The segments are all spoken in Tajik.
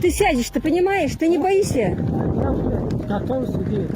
Ты сядешь, ты понимаешь? Ты не боишься? Я уже готов сидеть.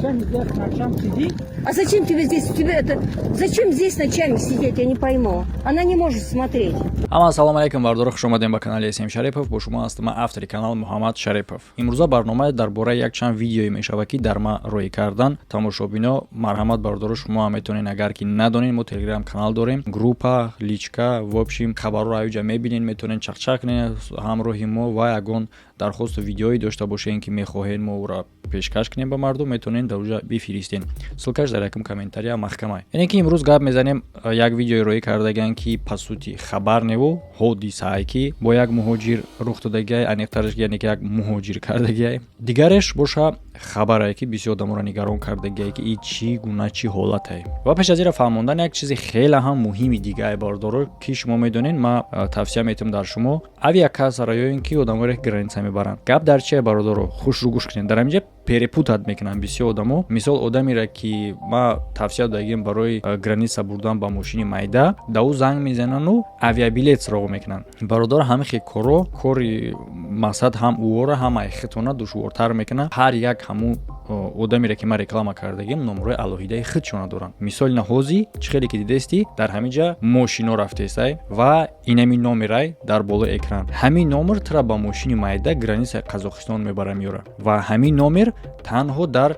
Чем здесь ночам сидеть? А зачем тебе здесь, тебе это, зачем здесь ночами сидеть, я не пойму. Она не может смотреть. Ама ассалому алайкум, бардоро, хуш омадем ба канали СМ Шарипов. Бо шумо ҳастам ман, автори канал Муҳаммад Шарипов. Имрӯза барнома дар бораи якчанд видеое мешавад, ки дар ма рӯй кардан тамошобино. Марҳамат, бардоро, шумо ҳам метавонед, агар ки надонед, мо телеграм канал дорем, группа, личка, в общем, хабарро аюҷа мебинед, метавонед чақчақ кунед ҳамроҳи мо ва ягон дархосту видеое дошта бошед, ки мехоҳед мо ӯро пешкаш кунем ба мардум, метавонед дар уҷа бифиристен. Ссылкаш дар якум комментария маҳкама. Яъне ки имрӯз гап мезанем, як видеое рӯй кардагиан, ки по сути хабар неву ҳодисае, ки бо як муҳоҷир рух додагиай, аниқтараш, яъне ки як муҳоҷир кардагиай. Дигареш боша хабарае, ки бисёр одаморо нигарон кардагиай, ки и чӣ гуна, чӣ ҳолатае. Ва пеш аз ира фаҳмондан як чизи хеле ҳам муҳими дигае, бардоро, ки шумо медонед, ма тавсия метавам дар шумо авиакассара ё ин ки одаморе, ки граница мебаранд. Гап дар чие, бародаро, хушрӯ гӯш кунед. Дар ҳаминҷа перепутать мекунанд бисёр одамо. Мисол, одамере, ки ма тавсия додагием барои граница бурдан ба мошини майда, да ӯ занг мезанану авиабилет суроғ мекунанд. Бародар, ҳамин хел корро кори мақсад ҳам ӯора, ҳам айхитона душвортар мекунад. Ҳар як ҳамун одамере, ки ман реклама кардагим, номрои алоҳидаи худшона доранд. Мисоли наҳози чӣ хеле ки дидести, дар ҳамин ҷа мошино рафтесай ва инами номерай дар болои экран. Ҳамин номер тура ба мошини майда границаи Қазоқистон мебара, меёра ва ҳамин номер танҳо дар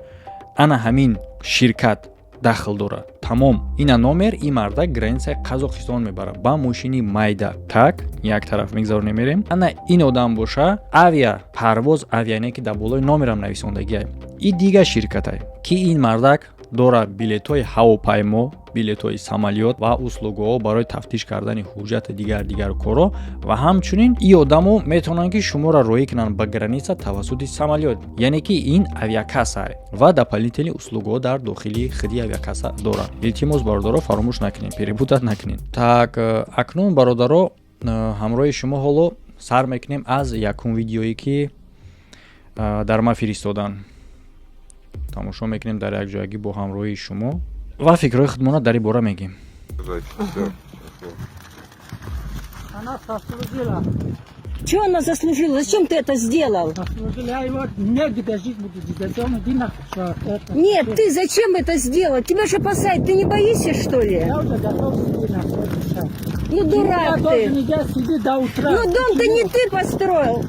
ана ҳамин ширкат дахл дорад. Тамом, ина номер ин мардак границаи Қазоқистон мебарад ба мошини майда. Так, як тараф мегзаронем, мерем. Ана ин одам боша авиа парвоз, авиане, ки дар болои номерам нависондагиай, и дигар ширкатай, ки ин мардак дорад билетҳои ҳавопаймо, билетҳои самолёт ва услугаҳо барои тафтиш кардани ҳуҷҷати дигар дигар корро. Ва ҳамчунин ин одамо метавонанд, ки шуморо роҳӣ кунанд ба граница тавассути самолёт, яъне ки ин авиакасса ва дополнительный услугаҳо дар дохили худи авиакасса дорад. Илтимос, бародаро, фаромӯш накунед, перепутать накунед. Так, акнун, бародаро, ҳамроҳи шумо ҳоло сар мекунем аз якум видеое, ки дар ма фиристоданд. Тамошо мекунем дар якҷоягӣ бо ҳамроҳии шумо ва фикрҳои худмона дар ин бора мегӯем. Она заслужила. Чего она заслужила? Зачем ты это сделал? Заслужила. Я его негде жить буду. Здесь он один нахуй, что это. Нет, ты зачем это сделал? Тебя же посадят. Ты не боишься, что ли? Я уже готов сидеть на сейчас. Ну, дурак Я ты. должен здесь сидеть до утра. Ну, дом-то не ты построил.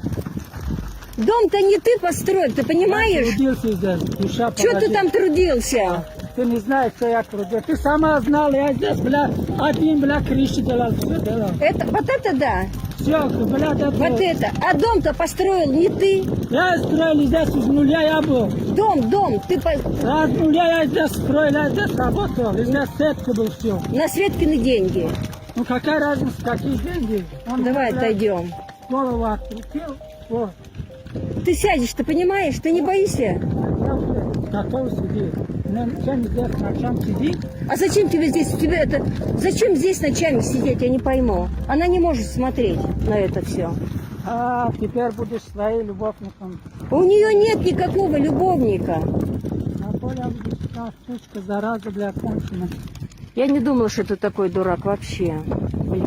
Дом-то не ты построил, ты понимаешь? Трудился здесь, душа Чего ты положил. там трудился? Ты не знаешь, что я трудился. Ты сама знала, я здесь, бля, один, бля, крыши делал, все делал. Это, вот это да, Все, бля, это. Вот это. А дом-то построил не ты. Я строил здесь из нуля, я был. Дом, дом, ты Я с нуля я здесь строил, я здесь работал, здесь сетка был, все. На Светкины деньги. Ну какая разница, какие деньги? Он, Давай бля, отойдем. голову открутил, вот. Ты сядешь, ты понимаешь? Ты не боишься? Я уже готов сидеть. Чем здесь ночам сидеть? А зачем тебе здесь, тебе это, зачем здесь ночами сидеть, я не пойму. Она не может смотреть на это все. А теперь будешь своим любовником. У нее нет никакого любовника. На поле будешь, та сучка, зараза, бля, кончена. Я не думала, что ты такой дурак вообще. Блин,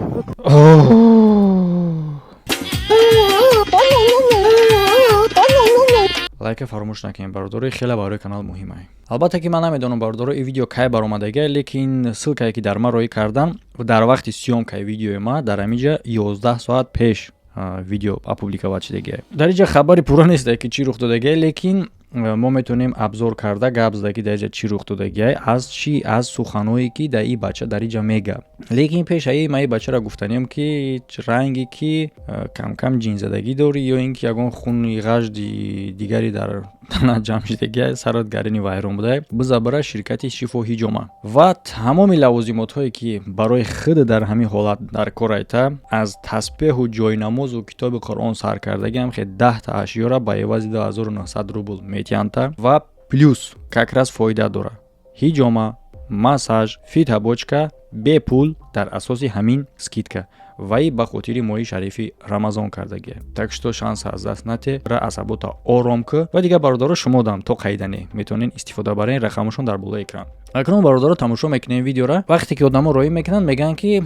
Лайка фаромӯш накунед, бародаро, хеле барои канал муҳимае. Албатта ки ман намедонам, бародаро, ин видео кай баромадагия, лекин ссылкае, ки дар ман роҳӣ кардан дар вақти съёмкаи видеои ма, дар ҳаминҷа 11 соат пеш видео опубликовать шудагия. Дар инҷа хабари пурра нестае, ки чӣ рух додагия, лекин мо метавонем обзор карда гап зада, ки дар инҷа чӣ рух додагия, аз чӣ, аз суханое, ки дар ин бача дар инҷа мега. Лекин пешаи ма ин бачаро гуфтанем, ки ранге ки камкам ҷинзадагӣ дорӣ ё ин ки ягон хуни ғажди дигаре дар тана ҷамъ шудагия, сарат гарини вайрон буда, бизабара ширкати Шифо Ҳиҷома ва тамоми лавозимотҳое, ки барои худ дар ҳамин ҳолат дар кор айта, аз таспеҳу ҷойнамозу китоби Қуръон сар кардагиам, хе 10-та ашёра ба эвази 2900 рубл метиҳанда ва плюс как раз фоида дора: ҳиҷома, массаж, фитобочка бепул дар асоси ҳамин скидка вай ба хотири моҳи шарифи Рамазон кардагия. Так что шанса аз даст нате, ра асабота ором кӯ. Ва дигар, бародаро, шумо дам то қайдане метавонед истифода барен, рақамашон дар болои экран. Акнун, бародаро, тамошо мекунем видеора. Вақте ки одамо роҳӣ мекунанд, мегӯянд, ки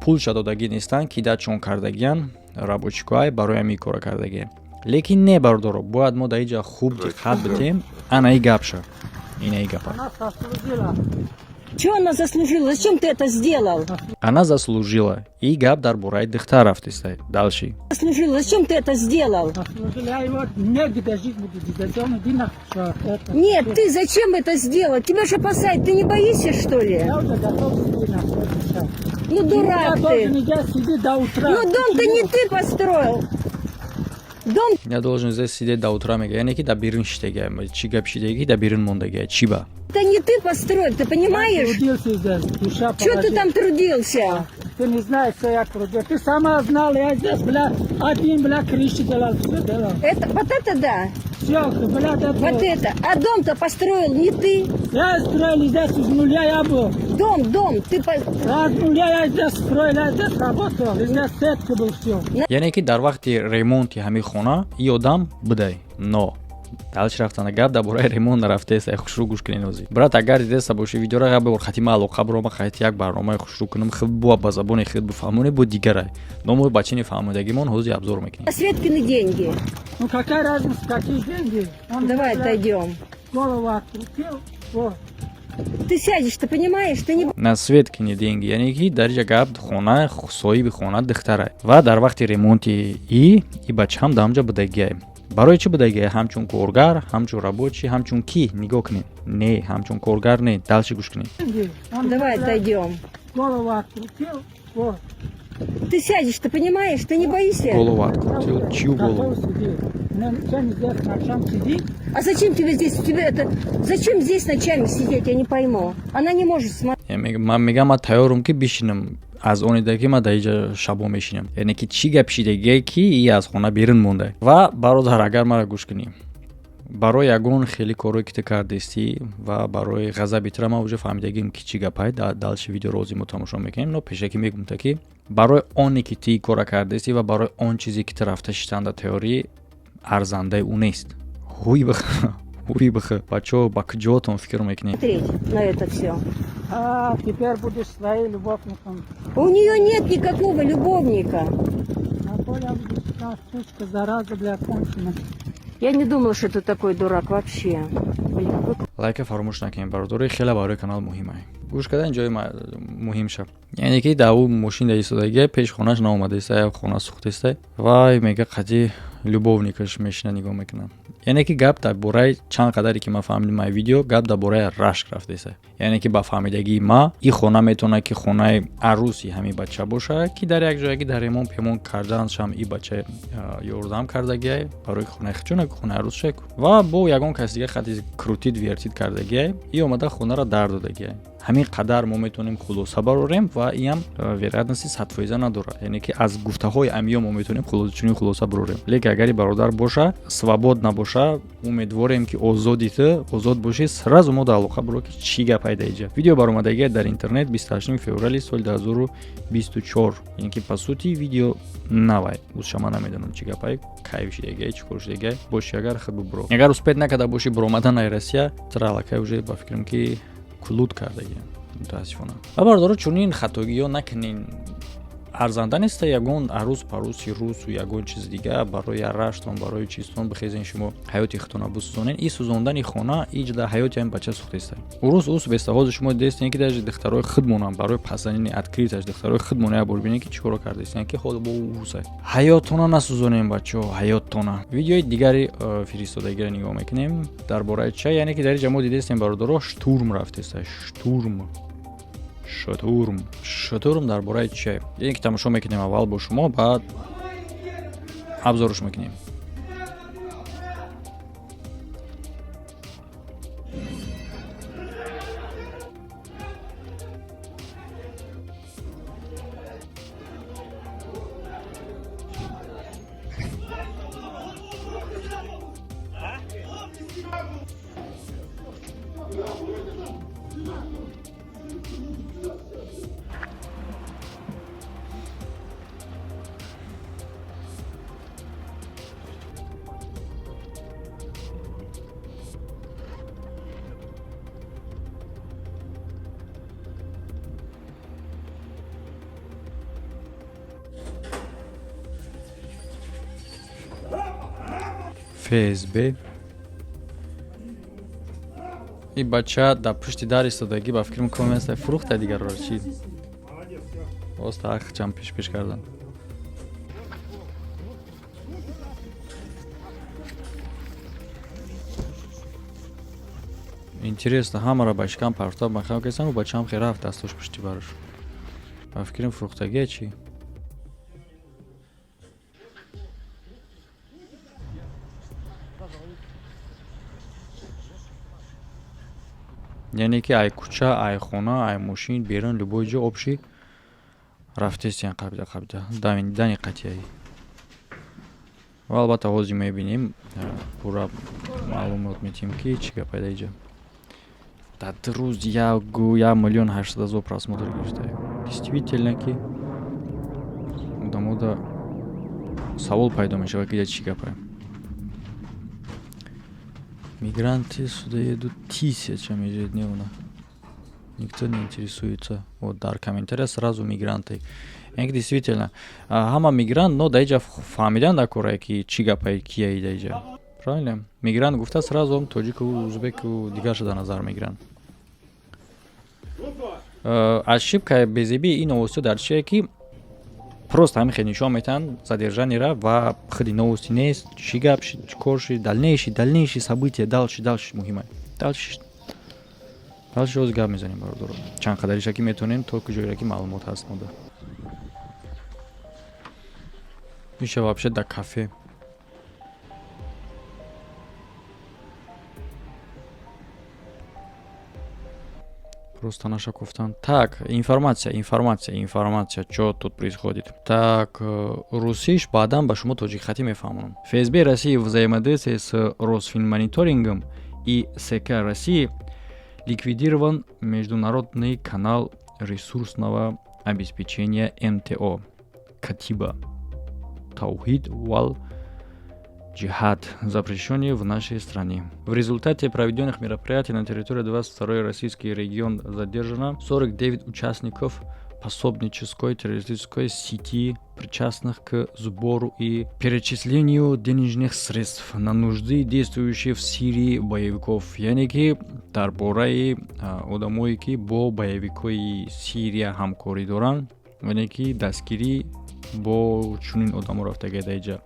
пулша додагӣ нестанд, ки дачон кардагиян, рабочикоай барои ҳамин кора кардагия. Лекин не, бародаро, бояд мо дар инҷа хуб диққат бидем. Анаи гапша, инаи гапа. Она заслужила. Чего она заслужила? Зачем ты это сделал? Она заслужила. И гап дар бораи духтар рафтиста. Дальше. Заслужила. Зачем ты это сделал? Заслужила. Я его негде жить буду. Зачем иди нахуй, что это. Нет, ты зачем это сделал? Тебя же посадят. Ты не боишься, что ли? Я уже готов сидеть нахуй. это всё. Ну, дурак Я должен ты. здесь сидеть до утра. Ну, дом-то не ты построил. Дом Я должен здесь сидеть до утра, мега. Яъне ки дар берун шиштага. Чӣ гап шидагӣ, дар берун мондага. Чӣ ба? то не ты построил, ты понимаешь? Трудился здесь, душа Чего ты положил. там трудился? Ты не знаешь, что я трудился. Ты сама знала, я здесь, бля, один, бля, крыши делал, все делал. Это, вот это да, Все, бля, это... вот это. А дом-то построил не ты. Я строил здесь с нуля, я был. Дом, дом, ты... Я с нуля я здесь строил, я здесь работал, здесь сетка был, все. Яъне ки дар вақти ремонти ҳамин хона и одам будай. Но дальше рафтана гап дар бораи ремонт нарафтест. Ай, хушрӯ гӯш кунед ҳозир. Брат, агар дидеста боши видеора, гап бор хати ма алоқа бирома, хайти як барномаи хушрӯ кунам, хуб буа ба забони худ бифаҳмоне, бо дигарай. Но мо ба чини фаҳмодагимон ҳозир обзор мекунем. На Светкины деньги. Ну какая разница, какие деньги? Он, Давай бля, отойдем. Голову открутил, вот. Ты сядешь, ты понимаешь? Ты не На Светкины деньги, яъне ки дар инҷа гап хона, соҳиби хона духтарай ва дар вақти ремонти и бачаам дар ҳамҷа будагиай. Барои чӣ будагиай? Ҳамчун коргар, ҳамчун рабочий, ҳамчун ки? Нигоҳ кунед, не ҳамчун коргар, не, дальше гӯш кунед. Деньги. Он, Давай бля, отойдем. Голову открутил, вот. Ты сядешь, ты понимаешь? Ты не боишься? Голову открутил? Чью голову? Готов сидеть. Чем здесь ночам сидеть? А зачем тебе здесь, тебе это, зачем здесь ночами сидеть, я не пойму. Она не может смотреть. Ман мегам, ман тайёрам ки бишинам, аз оне ки ман дар инҷа шабо мешинам. Яъне ки чӣ гап шидагие, ки и аз хона берун монда? Ва бародар, агар мара гӯш кунӣ, барои ягон хеле корое ки ту кардестӣ ва барои ғазаби тура ман уже фаҳмидагим, ки чӣ гапай. Дальше видеоро ози мо тамошо мекунем, но пешакӣ мегум та, ки барои оне ки ту кора кардестӣ ва барои он чизе ки ту рафта шитанда тайёрӣ, арзандаи ӯ нест. Ҳуй бих, ҳуй бих, бачаҳо, ба куҷоатон фикр мекунед? На это все. А, теперь будешь своим любовником. У нее нет никакого любовника. А то я буду та сучка, зараза, бля, кончена. Я не думала, что ты такой дурак вообще. Блин, какой Лайка фаромӯш накунед, бародари, хеле барои канал муҳим ай. Гӯш кардан ҷои муҳим шаб. Яъне ки дар ӯ мошин да истодагия, пеш хонаш наомадаиста, як хона сӯхтаиста, вай мега қади любовникаш мешина, нигоҳ мекунам. Яъне ки гап дар бораи, чанд қадаре ки ман фаҳмидим ай видео, гап дар бораи рашк рафтаиста. Яъне ки ба фаҳмидагии ма, и хона метавонад ки хонаи арӯси ҳамин бача бошад, ки дар як ҷое ки дар ремонт пемон карданшам и бача ёрдам кардагиай, барои хонаи чуна хонаи арӯсша, ва бо ягон кас дига хати крутить вертить кардагиай, и омада хонаро дар додагиай. Ҳамин қадар мо метавонем хулоса барорем ва иам вероятности 100% надорад. Яъне ки аз гуфтаҳои амиё мо метавонем чунин хулоса барорем. Лекин агари бародар боша, свобод набоша, умедворем, ки озоди, ту озод бошӣ, сразу мо дар алоқа биро, ки чӣ гап айда иҷа. Видео баромадагия дар интернет 28 феврали соли 2024, яъне ки по сути видео навай. Узша ман намедонам, чӣ гапай, кайф шидагиай, чӣ кор шидагиай боши. Агар худ бубуро, агар успеть накарда бошӣ биромадан ай Россия, тра аллакай уже ба фикрам, ки кулут кардагиам, мутаассифона. Ва бародаро, чунин хатогиҳо накунен, арзанда неста. Ягон арӯз парӯси русу ягон чизи дига барои араштон, барои чизтон бихезен, шумо ҳаёти худтона бисӯзонен. И сӯзондани хона иҷда ҳаёти ҳамин бача сӯхтеста. Урус ус беста. Ҳозир шумо дидестен, ки даже духтарои худмонам барои пасанини открыташ духтарои худмона як бор бинед, ки чӣ коро кардестен, ки ҳоло бо урусай. Ҳаёттона насӯзонем, бачаҳо, ҳаёттона. Видеои дигари фиристодагиро нигоҳ мекунем. Дар бораи ча? Яъне ки дар инҷа мо дидестем, бародаро, штурм рафтеста, штурм, шутурм. Шутурм дар бораи чия? Яъне ки тамошо мекунем аввал бо шумо, баъд обзорш мекунем. ФСБ. И бача дар пушти дар истодагӣ, ба фикр мекунам, аста фурӯхта дигарро чи оста ах чам пеш пеш кардан. Интересно, ҳамаро ба шикам партоб махам кесам, бачаам хе рафт, дастош пушти бараш. Ба фикрам, фурӯхтагия чӣ? Яъне ки ай кӯча, ай хона, ай мошин берун, любой ҷо обши рафтестиян, қабида қабида дани қатияи. Ва албатта, ҳозир мебинем, пурра маълумот метиҳем, ки чӣ гапай дар иҷа. Дар 2 рӯз 1 800 000 просмотр гирифта. Действительно ки одамода савол пайдо мешавад, ки чӣ гапай. Мигранты сюда едут тысячами ежедневно, никто не интересуется. Вот дар комментария сразу мигранты. Яъне ки действительно ҳама мигрант, но дар иҷа фаҳмидан дар корае, ки чӣ гапай, кияи дар иҷа. Правильно, мигрант гуфта, сразу тоҷику, узбеку, дигарша дар назар мегиранд. Ошибкаи безебии ин новостиҳо дар чие, ки просто ҳамин хел нишон метиҳанд задержаниера ва худи новости нест, чӣ гап шид, чӣ кор шид, дальнейшие события, дальше, дальше муҳима. Дальше, дальше ҳозир гап мезанем, бародаро, чанд қадариша ки метавонем, то куҷоеро ки маълумот ҳаст мода. Иша вообще дар кафе. Просто наша гуфтан. Так, информация, информация, информация, что тут происходит. Так, русиш баъдан ба шумо тоҷикхатӣ мефаҳмонам. ФСБ России в взаимодействии с Росфинмониторингом и СК России ликвидирован международный канал ресурсного обеспечения МТО Катиба Таухид вал Джихад, запрещенный в нашей стране. В результате проведенных мероприятий на территории 22 российский регион задержано 49 участников пособнической террористической сети, причастных к сбору и перечислению денежных средств на нужды действующих в Сирии боевиков. Яъне ки дар бораи одамое, ки бо боевикҳои Сирия ҳамкорӣ доранд, яъне ки дастгирӣ бо чунин одамо рафтагия дар иҷа.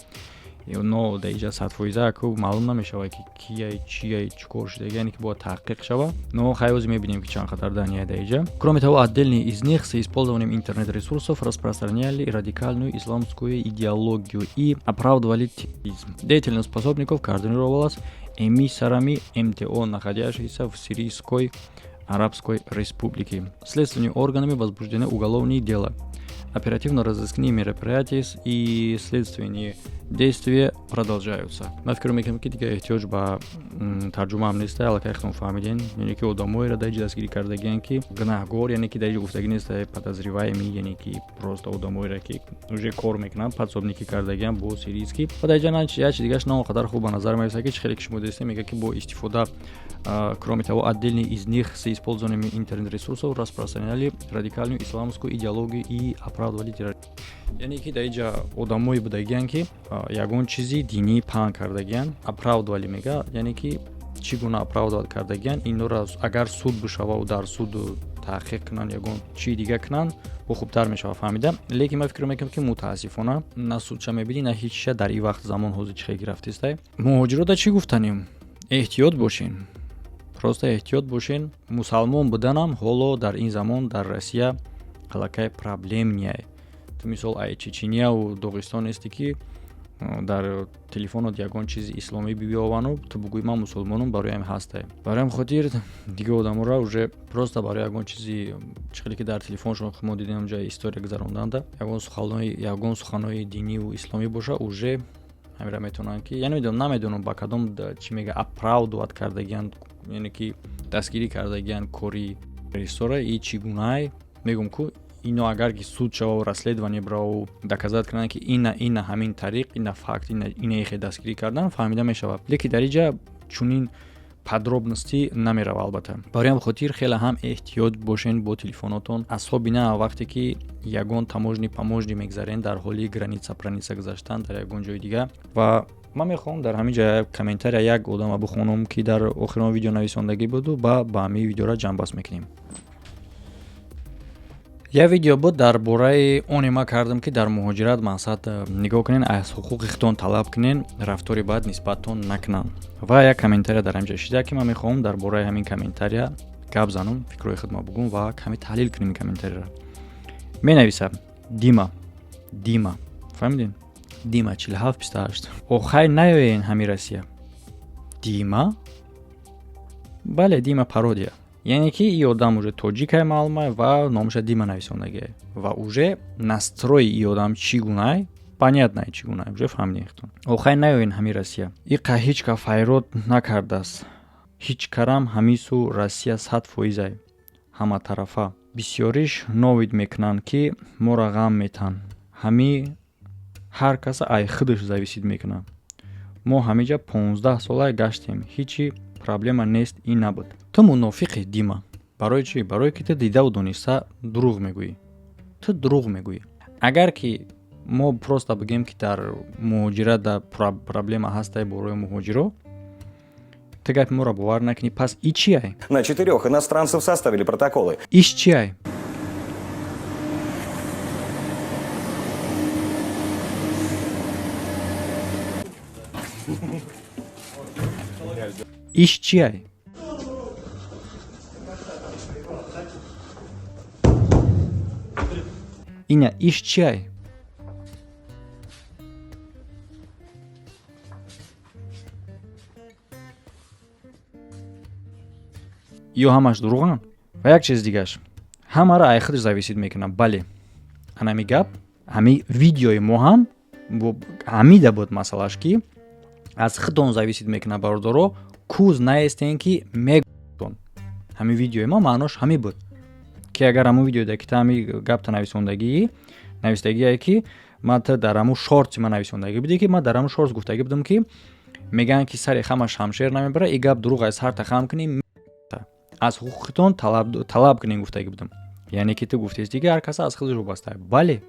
Но дар иҷа 100% ку маълум намешавад, ки кияй, чияй, чӣ кор шуда, яъне ки бояд таҳқиқ шавад. Но хай, ҳозир мебинем, ки чанд қадар дания дар иҷа. Кроме того, отдельные из них с использованием интернет-ресурсов распространяли радикальную исламскую идеологию и оправдывали терроризм. Деятельность пособников координировалась эмиссарами МТО, находящихся в Сирийской Арабской Республике. Следственными органами возбуждены уголовные дела. Оперативно-розыскные мероприятия и следственные действия продолжаются. Ман фикр мекунам, ки дигар эҳтиёҷ ба тарҷумаам нест, аллакай худтон фаҳмиден. Яъне ки одамоеро дар иҷа дастгирӣ кардагиянд, ки гунаҳгор, яъне ки дар иҷа гуфтагӣ нест подозреваемый, яъне ки просто одамоеро, ки уже кор мекунанд, подсобникӣ кардагиянд бо сирийский. Ва дар иҷа як чи дигараш на он қадар хуб ба назар мерасад, ки чӣ хеле ки шумо дидем, мегӯяд, ки бо истифода, кроме того, отдельные из них с использованием интернет-ресурсов распространяли радикальную исламскую идеологию и оправдывали терроризм. Яъне ки дар иҷа одамое будагиянд, ки ягон чизи динӣ паҳн кардагиянд, оправдывали мега, яъне ки чӣ гуна оправдывать кардагиянд инора, агар суд бишававу дар суд таҳқиқ кунанд, ягон чии дига кунанд, бо хубтар мешавад фаҳмида. Лекин ман фикр мекунам, ки мутаассифона на судша мебинӣ, на ҳеҷ чиша. Дар ин вақт замон ҳозир чӣ хел гирафтистай. Муҳоҷирода чӣ гуфтанем? Эҳтиёт бошен, просто эҳтиёт бошен. Мусалмон буданам ҳоло дар ин замон дар Россия аллакай проблемный. Ту мисол ай Чеченияу Доғистон нести, ки дар телефонот ягон чизи исломӣ биёвану ту бугӯй, ман мусулмонум, бароям ҳастай. Барои хотир дига одаморо уже просто барои ягон чизи чӣ хеле ки дар телефоншон мо дидем, ҷои история гузаронданда, ягон суханои диниву исломӣ боша, уже ҳамира метавонанд, ки я намедонам ба кадом чӣ мега оправдывать кардагиянд, яъне ки дастгирӣ кардагиянд кори режиссора и чӣ гунае. Мегӯм ку, ино агар ки суд шававу расследование бираву доказать кунанд, ки ина ина ҳамин тариқ, ина факт, ина ихе дастгирӣ кардан, фаҳмида мешавад. Лекин дар иҷа чунин подробности намерава. Албатта, барои ҳам хотир хеле ҳам эҳтиёт бошен бо телефонотон, асоби на вақте ки ягон таможни паможни мегзарен, дар ҳоли граница праница гузаштан дар ягон ҷои дигар ва Ман мехоҳам дар ҳамин ҷа комментария як одама бихонам, ки дар охирон видео нависондагӣ буду, ба ҳамин видеора ҷамъбаст мекунем. Як видео буд дар бораи оне ма кардам, ки дар муҳоҷират мақсад нигоҳ кунен, аз ҳуқуқи худтон талаб кунен, рафтори бад нисбаттон накунанд. Ва як комментария дар ҳамин ҷа шида, ки ман мехоҳам дар бораи ҳамин комментария гап занам, фикрҳои худма бугум ва каме таҳлил кунем ин комментарияро. Менависам Дима, Дима, фаҳмидем, Дима 47 28: «Охай, наёен ҳами Россия, Дима». Бале, Дима пародия, яъне ки и одам уже тоҷикай, маълумай, ва номаша Дима нависондагиай, ва уже настрой и одам чӣ гунай, понятно, чӣ гунай, уже фаҳмидем худтон. «Охай, наёен ҳами Россия, иқа ҳеҷ ка файрод накардааст, ҳеҷ карам ҳамису Россия 100 фоизай, ҳаматарафа бисёриш новид мекунанд, ки моро ғам метаҳанд. Ҳами ҳар каса ай худаш зависит мекунад. Мо ҳамиҷа 15 сола гаштем, ҳечи проблема нест, ин набуд». Ту мунофиқи, Дима. Барои чӣ? Барое ки ту дидаву дониста дурӯғ мегӯӣ. Ту дурӯғ мегӯӣ. Агар ки мо просто бигӯем, ки дар муҳоҷират да проблема ҳастай бораи муҳоҷиро, ту гапи моро бовар накунӣ, пас и чиай? На четырех иностранцев составили протоколы. Иш чиай? Иш чиай? Ина иш чиай? Ё ҳамаш дурӯғанд? Ва як чиз дигаш: ҳамаро ай худаш зависит мекунад. Бале, анами гап, ҳами видеои мо ҳам ҳамида буд масъалаш, ки аз худтон зависит мекунад, бародаро. Куз наестен, ки мегон. Ҳами видеои мо маънош ҳами буд, ки агар ҳамун видеода ки та ҳами гапта нависондагии, навистагие, ки ман та дар ҳамун шортси ман нависондагӣ будӣ, ки ман дар ҳамун шортс гуфтагӣ будам, ки мегӯянд, ки сари хама шамшер намебара, и гап дурӯғ аст, сарта хам кунӣ, аз ҳуқуқитон талаб кунем, гуфтагӣ будам. Яъне ки ту гуфтест, ки ҳар каса аз худаш вобаста. Бале,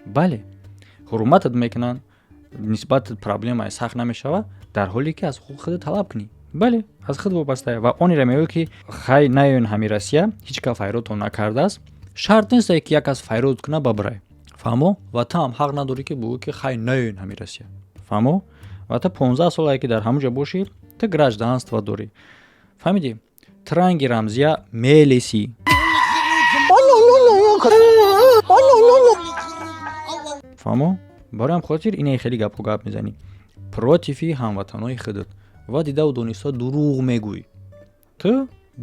бале, ҳурматат мекунанд, нисбат проблемаи сахт намешавад, дар ҳоле ки аз ҳуқуқи худат талаб кунӣ. Бале, аз худ вобаста. Ва онеро мегӯяд, ки хай, наён ҳами Россия, ҳеҷ кас файродтон накардааст. Шарт нест, ки як кас файрод куна, ба бирай, фаҳмо? Ва ту ҳам ҳақ надорӣ, ки бугӯ, ки хай, наён ҳами Россия, фаҳмо? Ва ту 15 солае, ки дар ҳамон ҷо бошӣ, ту гражданство дорӣ, фаҳмидӣ? Ту ранги рамзия мелесӣ, фаҳмо? Барои ҳам хотир ине хеле гапҳо гап мезанӣ против и ҳамватанои худат ва дидаву дониста дурӯғ мегӯӣ. Ту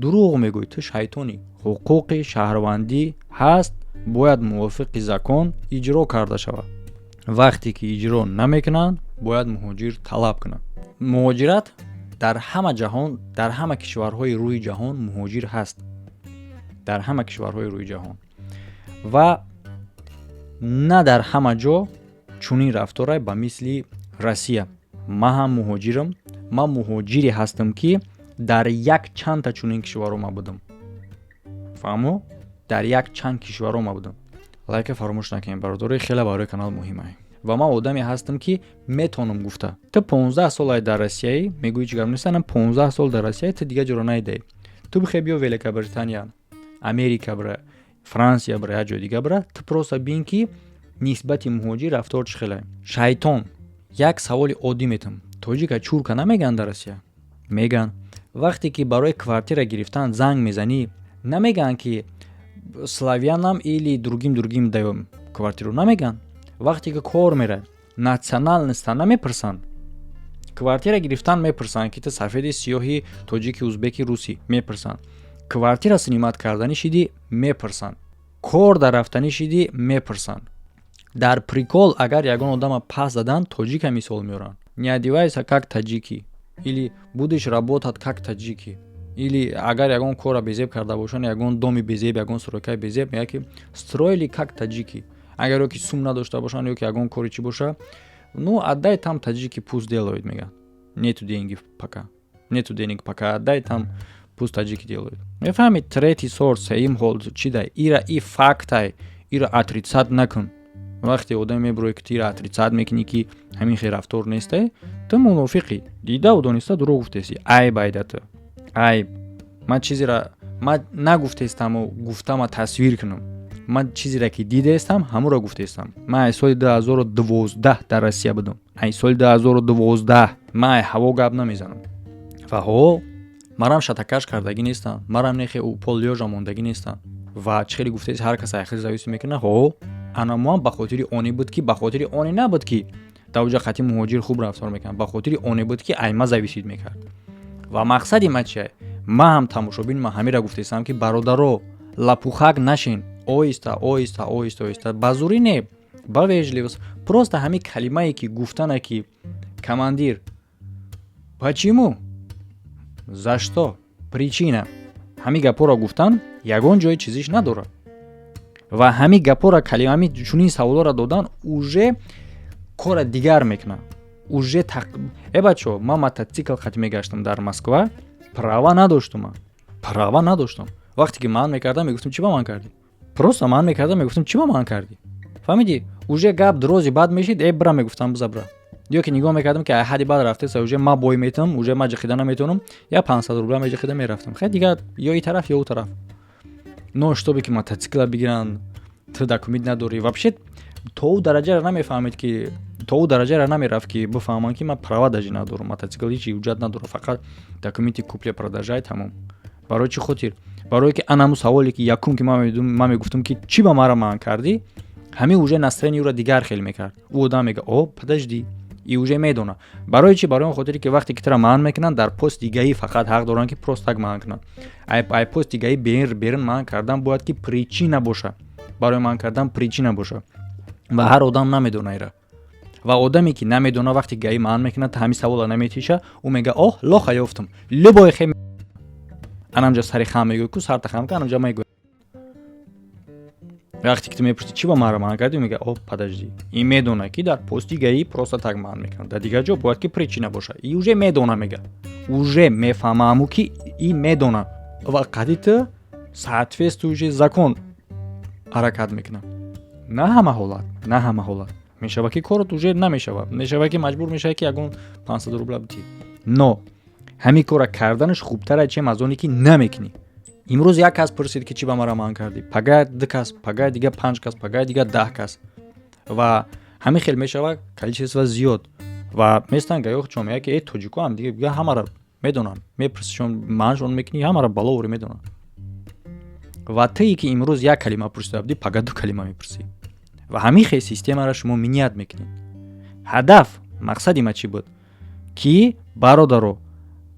дурӯғ мегӯӣ, ту шайтонӣ. Ҳуқуқи шаҳрвандӣ ҳаст, бояд мувофиқи закон иҷро карда шавад. Вақте ки иҷро намекунанд, бояд муҳоҷир талаб кунад. Муҳоҷират дар ҳама ҷаҳон, дар ҳама кишварҳои рӯи ҷаҳон муҳоҷир ҳаст, дар ҳама кишварҳои рӯи ҷаҳон, ва на дар ҳама ҷо чунин рафторай ба мисли Россия. Ман ҳам муҳоҷирам, ман муҳоҷире ҳастам, ки дар як чандта чунин кишварҳо ма будам, фаҳмо? Дар як чанд кишварҳо ма будам. Лайка фаромӯш накунед, бародарои, хеле барои канал муҳимае. Ва ман одаме ҳастам, ки метавонам гуфта. Ту 15 солай дар Россияӣ, мегӯӣ, чӣ гап нест, 15 сол дар Россияи, ту дигар ҷоро наидаӣ. Ту бихе биё Великобритания, Америка бира, Франсия бира, як ҷои дига бира, ту просто бин, ки нисбати муҳоҷир рафтор чӣ хеле. Шайтон, як саволи оддӣ метам: тоҷика чурка намегӯянд дар Россия? Мегӯянд. Вақте ки барои квартира гирифтан занг мезанӣ, намегӯянд, ки славянам или другим, другим даём квартиру, намегӯянд. Вақте ки кор мерай, национальность а намепурсанд. Квартира гирифтан мепурсанд, ки ту сафеди, сиёҳи, тоҷики, узбеки, русӣ, мепурсанд. Квартира снимать карданӣ шидӣ, мепурсанд. Кор дар рафтанӣ шидӣ, мепурсанд. Дар прикол агар ягон одама пас задан, тоҷика мисол меоранд: «Не одевайся как таджики» или «Будешь работать как таджики». Или агар ягон корра безеб карда бошанд, ягон доми безеб, ягон стройка и безеб, мегӯяд, ки «Строили как таджики». Агар ё ки сум надошта бошанд, ё ки ягон кори чӣ боша, «Ну, отдай там, таджики пусть делают», мегӯяд. «Нету деньги пока, нету денег пока, отдай там, пусть таджики делают». Мефаҳмед? Третий сорт, сеюм ҳол чи дай? Ира и фактай, ира отрицать накун. Вақте одаме мебурое, ки тира отрицать мекунӣ, ки ҳамин хел рафтор несте, ту мунофиқӣ, дидаву дониста дурӯғ гуфтеси. Айб айда ту, айб. Ман чизера ман нагуфтестаму гуфтама тасвир кунам. Ман чизере ки дидаестам, ҳамуро гуфтаестам. Ман ай соли 2012 дар Россия будам, ай соли 2012. Ман ай ҳаво гап намезанам. Ва ҳо, марам шатакаш кардагӣ нестам, марам нехе пол лёжа мондагӣ нестам. Ва чӣ хеле гуфтаест, ҳар кас айхел зависит мекунад. Ҳо, ана моам ба хотири оне буд, ки ба хотири оне набуд, ки дар оҷа қати муҳоҷир хуб рафтор мекунад, ба хотири оне буд, ки айма зависит мекард. Ва мақсади ма чия? Ман ҳам тамошобин, ман ҳамира гуфтаистам, ки бародаро, лопухак нашин, оҳиста оҳиста, оҳиста оҳиста, ба зурӣ не, ба вежливость. Просто ҳамин калимае ки гуфтана, ки командир, почему, за что, причина, ҳамин гапҳоро гуфтан ягон ҷои чизиш надорад. Ва ҳамин гапҳоро, калима, чунин саволҳоро додан уже кора дигар мекунад уже. Э, бачо, ман мотоцикл қати мегаштам дар Москва, права надоштум, ман права надоштам. Вақте ки ман мекардам, мегуфтам: «Чӣ ба ман кардӣ?» Просто ман мекардам, мегуфтам: «Чӣ ба ман кардӣ?» Фаҳмидӣ? Уже гап дрози бад мешид. Э, бира, мегуфтам, биза, бира. Ё ки нигоҳ мекардам, ки ҳадди баъд рафтеса, уже ма бой метавам, уже ма ҷиқида наметавонам, я 500 рубля меҷиқида мерафтам. Хай, дигар ё и тараф, ё ӯ тараф. Но чтобы ки мотоцикла бигиранд, ту документ надорӣ, вообще то ӯ дараҷаро намефаҳмед, ки то ӯ дараҷаро намерафт, ки бифаҳманд, ки ман права даже надорам, мотоцикл ҳеҷ ҳуҷҷат надорам, фақат документи купля продажа, тамом. Барои чӣ хотир? Барое ки анаму саволе, ки якум, ки ман мегуфтам, ки чӣ ба мара манъ кардӣ, ҳамин уже настроение ӯро дигар хел мекард. Ӯ одам мега: «О, подожди», и уже медона барои чӣ. Барои он хотире, ки вақте ки тура манъ мекунанд, дар пости ГАИ фақат ҳақ доранд, ки просто так манъ кунанд. Ай пости ГАИ берун манъ кардан бояд, ки причина боша, барои манъ кардан причина боша. Ва ҳар одам намедона ира. Ва одаме, ки намедона, вақте ГАИ манъ мекунад, ҳамин савола наметиша, ӯ мега: «Оҳ, лоха ёфтам», любой хе анамҷа сари хам мегӯй ку, сарта хам ка, анамҷа мегӯй. Вақте ки ту мепурсӣ: «Чӣ ба маро манъ кардӣ?», мега: «О, подожди». И медона, ки дар пости ГАИ просто так манъ мекунад, дар дигар ҷо бояд, ки причина боша. И уже медона, мега, уже мефаҳмаму, ки и медона ва қади ту соответствующий закон ҳаракат мекунад. На ҳама ҳолат, на ҳама ҳолат мешава, ки корот уже намешава, мешава, ки маҷбур мешава, ки ягон 500 рубля битӣ. Но ҳамин кора карданаш хубтара, чем аз оне ки намекунӣ. Имрӯз як кас пурсид, ки чӣ ба мара манъ кардӣ, пага ду кас, пага дига панҷ кас, пага дига 10 кас. Ва ҳамин хел мешава, количество зиёд. Ва местан гаёх ҷомеа, ки э, тоҷико ҳам дига ҳамара медонанд, мепурсишон, маъншон мекунӣ, ҳамара баловори медонанд. Ва тие ки имрӯз як калима пурсида будӣ, пага ду калима мепурсӣ. Ва ҳамин хел системаро шумо миният мекунед. Ҳадаф, мақсади ма чӣ буд? Ки бародаро,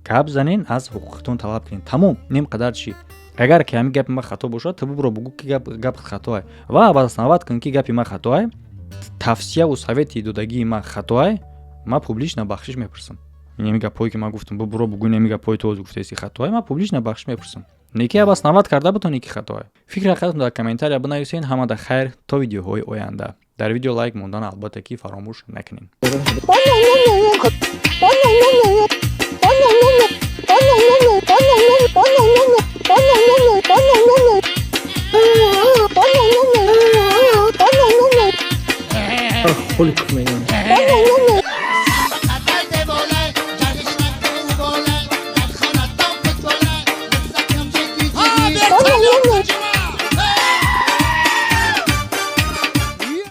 гап занен, аз ҳуқуқатон талаб кунед, тамом. Нем қадар чӣ? Агар ки ҳамин гапи ман хато бошад, ту бубуро, бугӯ, ки гап хатоай, ва обосновать кун, ки гапи ман хатоай, тавсияву совети додагии ман хатоай. Ман публично бахшиш мепурсам. Инами гапҳое, ки ман гуфтам, бубуро, бугӯ: инами гапҳои ту гуфтаеси хатоай, ман публично бахшиш мепурсам. Не ки обосновать карда бутонӣ, ки хатоай. Фикри ҳақиқатон дар комментария бинависед. Ҳамада хайр, то видеоҳои оянда. Дар видео лайк мондан, албатта, ки фаромӯш накунед. Холик мегӯям.